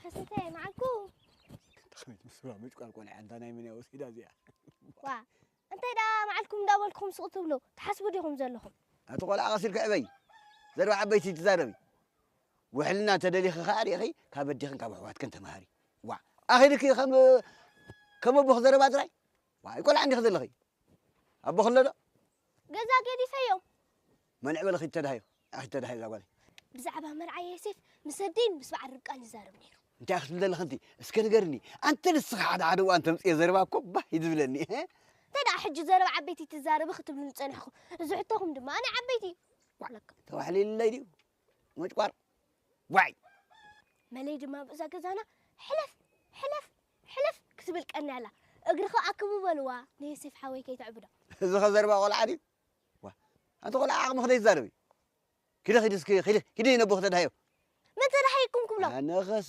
ከሰተ መዓልኩ። ተኸሚት ምስ ስራ ምጭቋር ቆልዓ፣ እንታ ናይ መን እያ ወሲዳ እዚኣ? ዋ፣ እንታይ ደኣ መዓልኩም እንዳበልኩም ስቕ ትብሉ? ትሓስቡ ዲኹም ዘለኹም? ኣቲ ቆልዓ ቀስ ኢልኪ ዕበይ። ዘረባ ዓበይቲ ትዛረቢ። ውሕልና እንተ ደሊኺ ከኣ ርኢኺ ካብ ኣዴኽን ካብ ኣሕዋትክን ተማሃሪ። ዋ፣ ኣኺልኪ ከም፣ ከም ኣቦኺ ዘረባ ጥራይ? ዋ፣ ኣይቆልዓ እንዲኺ ዘለኺ። ኣቦኺ ኣሎ ዶ? ገዛ ገዲፈዮ። መንዕ በሊ ኺድ ተዳሃዮ። ኣኺድ ተዳሃዮ እዛ ጓለይ። ብዛዕባ መርዓ ዮሴፍ ምስ ኣደይን ምስ በዓል ርብቃን ይዛረብ ነይሩ። እንታይ ክትብል ዘለኺ ኣንቲ? እስከ ንገርኒ። ኣንቲ ንስኺ ሓደ ሓደ እዋን ተምጽዮ ዘረባ እኮ ባህ እዩ ዝብለኒ። እንታይ ደኣ ሕጂ ዘረባ ዓበይቲ ትዛረቢ ክትብሉኒ ጸኒሕኩም? እዚ ሕቶኹም ድማ ኣነ ዓበይቲ። ዋዕለካ። ተባሕሊለይ ድዩ? መጭቋር። ዋይ! መለይ ድማ ኣብዛ ገዛና ሕለፍ፣ ሕለፍ፣ ሕለፍ ክትብል ቀንያ ኣላ። እግርኺ ኣክቡ በልዋ፣ ንዮሴፍ ሓወይ ከይተዕብዶ። እዚ ኸ ዘረባ ቆልዓ ድዩ? ዋ፣ ኣንቲ ቆልዓ ዓቕሚ ክደይ ትዛረቢ? ኪዲ፣ ኪዲ እስኪ፣ ኪዲ፣ ኪዲ ነቦ ክተድሃዮ። መን ተደሃይኩም ክብሎ? ኣነ ኸ